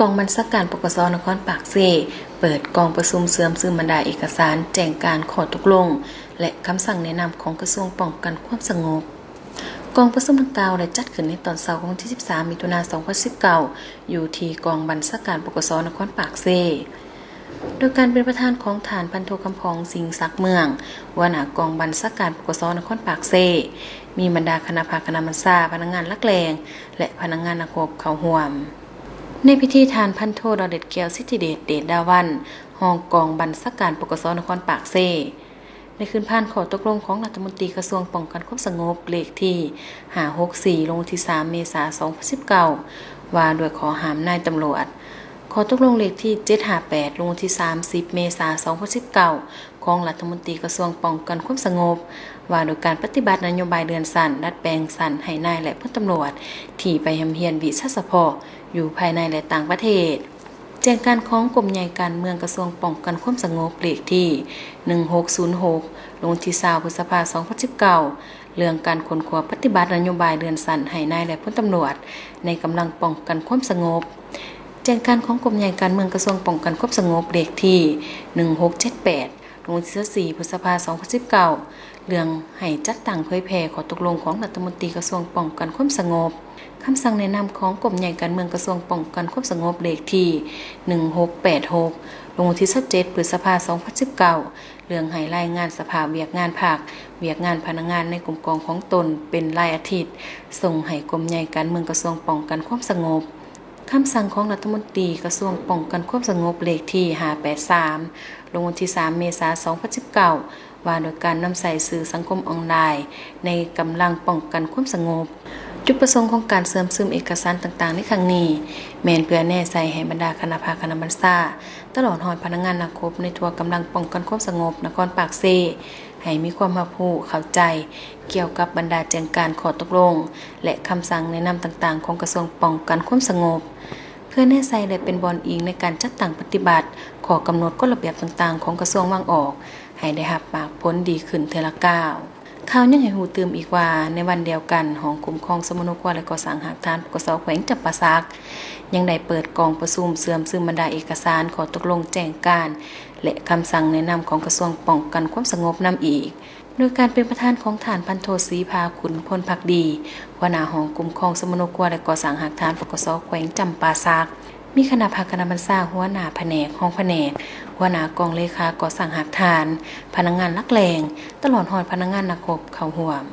ກອງບັນຊາການ ປກສ ນະຄອນປາກເຊ ເປີດກອງປະຊຸມເຊື່ອມຊຶມບັນດາເອກະສານແຈ້ງການ, ຂໍ້ຕົກລົງ ແລະ ຄຳສັ່ງແນະນຳຂອງກະຊວງປ້ອງກັນຄວາມສະຫງົບ. ກອງປະຊຸມດັ່ງກ່າວໄດ້ຈັດຂຶ້ນໃນຕອນເຊົ້າຂອງວັນທີສິບສາມ ມິຖຸນາ ສອງພັນສິບເກົ້າ ຢູ່ທີ່ກອງບັນຊາການ ປກສ ນະຄອນປາກເຊ ໂດຍການເປັນປະທານຂອງທ່ານ ພັນໂທ ຄຳພອງ ສິງສັກເມືອງ, ຫົວໜ້າກອງບັນຊາການ ປກສ ນະຄອນປາກເຊ, ມີບັນດາຄະນະພັກຄະນະບັນຊາ, ພະນັກງານຫຼັກແຫຼ່ງ ແລະ ພະນັກງານນັກຮົບເຂົ້າຮ່ວມ. ໃນພິທີ ທ່ານ ພັນໂທ ດອເດັດ ແກ້ວສິດທິເດດ ເດດດາວັນ, ຮອງກອງບັນຊາການ ປກສ ນະຄອນປາກເຊ ໄດ້ຂຶ້ນຜ່ານຂໍ້ຕົກລົງຂອງລັດຖະມົນຕີກະຊວງປ້ອງກັນຄວາມສະຫງົບ ເລກທີຫ້າຫົກສີ່ ລົງວັນທີສາມ ເມສາ ສອງພັນສິບເກົ້າ ວ່າດ້ວຍຂໍ້ຫ້າມນາຍຕຳຫຼວດ, ຂໍ້ຕົກລົງເລກທີເຈັດຫ້າແປດ ລົງວັນທີສາມສິບ ເມສາ ສອງພັນສິບເກົ້າ ຂອງລັດຖະມົນຕີກະຊວງປ້ອງກັນຄວາມສະຫງົບ ວ່າດ້ວຍການປະຕິບັດນະໂຍບາຍເລື່ອນຊັ້ນ, ດັດແປງຊັ້ນໃຫ້ນາຍ ແລະ ພົນຕຳຫຼວດທີ່ໄປຮ່ຳຮຽນວິຊາສະເພາະຢູ່ພາຍໃນ ແລະ ຕ່າງປະເທດ. ແຈ້ງການຂອງກົມໃຫຍ່ການເມືອງກະຊວງປ້ອງກັນຄວາມສະຫງົບ ເລກທີໜຶ່ງຫົກສູນຫົກ ລົງວັນທີຊາວ ພຶດສະພາ ສອງພັນສິບເກົ້າ ເລື່ອງການຄົ້ນຄວ້າປະຕິບັດນະໂຍບາຍເລື່ອນຊັ້ນໃຫ້ນາຍ ແລະ ພົນຕຳຫຼວດໃນກຳລັງປ້ອງກັນຄວາມສະຫງົບ. ແຈ້ງການຂອງກົມໃຫຍ່ການເມືອງກະຊວງປ້ອງກັນຄວາມສະຫງົບ ເລກທີໜຶ່ງຫົກເຈັດແປດ ລົງວັນທີຊາວສີ່ ພຶດສະພາ ສອງພັນສິບເກົ້າ ເລື່ອງໃຫ້ຈັດຕັ້ງເຜີຍແຜ່ຂໍ້ຕົກລົງຂອງລັດຖະມົນຕີກະຊວງປ້ອງກັນຄວາມສະຫງົບ, ຄຳສັ່ງແນະນຳຂອງກົມໃຫຍ່ການເມືອງກະຊວງປ້ອງກັນຄວາມສະຫງົບ ເລກທີໜຶ່ງຫົກແປດຫົກ ລົງວັນທີຊາວເຈັດ ພຶດສະພາ ສອງພັນສິບເກົ້າ ເລື່ອງໃຫ້ລາຍງານສະພາບວຽກງານພັກ, ວຽກງານພະນັກງານໃນກົມກອງຂອງຕົນເປັນລາຍອາທິດ ສົ່ງໃຫ້ກົມໃຫຍ່ການເມືອງກະຊວງປ້ອງກັນຄວາມສະຫງົບ. ຄຳສັ່ງຂອງລັດຖະມົນຕີກະຊວງປ້ອງກັນຄວາມສະຫງົບ ເລກທີຫ້າແປດສາມ ລົງວັນທີສາມ ເມສາ ສອງພັນສິບເກົ້າ ວ່າດ້ວຍການນຳໃຊ້ສື່ສັງຄົມອອນລາຍໃນກຳລັງປ້ອງກັນຄວາມສະຫງົບ. ຈຸດປະສົງຂອງການເຊື່ອມຊຶມເອກະສານຕ່າງໆໃນຄັ້ງນີ້ ແມ່ນເພື່ອແນໃສ່ໃຫ້ບັນດາຄະນະພັກຄະນະບັນຊາ ຕະຫຼອດຮອດພະນັກງານນັກຮົບໃນທົ່ວກຳລັງປ້ອງກັນຄວາມສະຫງົບນະຄອນປາກເຊ ໃຫ້ມີຄວາມຮັບຮູ້ເຂົ້າໃຈກ່ຽວກັບບັນດາແຈ້ງການ, ຂໍ້ຕົກລົງ ແລະ ຄຳສັ່ງແນະນຳຕ່າງໆຂອງກະຊວງປ້ອງກັນຄວາມສະຫງົບ, ເພື່ອແນໃສ່ ແລະ ເປັນບ່ອນອີງໃນການຈັດຕັ້ງປະຕິບັດຂໍ້ກຳນົດກົດລະບຽບຕ່າງໆຂອງກະຊວງວາງອອກ ໃຫ້ໄດ້ຮັບໝາກຜົນດີຂຶ້ນເທື່ອລະກ້າວ. ຂ່າວຍັງໃຫ້ຮູ້ຕື່ມອີກວ່າ ໃນວັນດຽວກັນ, ຫ້ອງຄຸ້ມຄອງສຳມະໂນຄົວ ແລະ ກໍ່ສ້າງຮາກຖານ ປກສ ແຂວງຈຳປາສັກ ຍັງໄດ້ເປີດກອງປະຊຸມເຊື່ອມຊຶມບັນດາເອກະສານ, ຂໍ້ຕົກລົງ, ແຈ້ງການ ແລະ ຄຳສັ່ງແນະນຳຂອງກະຊວງປ້ອງກັນຄວາມສະຫງົບນຳອີກ ໂດຍການເປັນປະທານຂອງທ່ານ ພັນໂທ ສີພາ ຂຸນພົນພັກດີ, ຫົວໜ້າຫ້ອງຄຸ້ມຄອງສຳມະໂນຄົວ ແລະ ກໍ່ສ້າງຮາກຖານ ປກສ ແຂວງຈຳປາສັກ, ມີຄະນະພັກຄະນະບັນຊາ, ຫົວໜ້າພະແນກ, ຮອງພະແນກ, ຫົວໜ້າກອງເລຂາກໍ່ສ້າງຮາກຖານ, ພະນັກງານຫຼັກແຫຼ່ງ, ຕະຫຼອດຮອດພະນັກງານນັກຮົບເຂົ້າຮ່ວມ.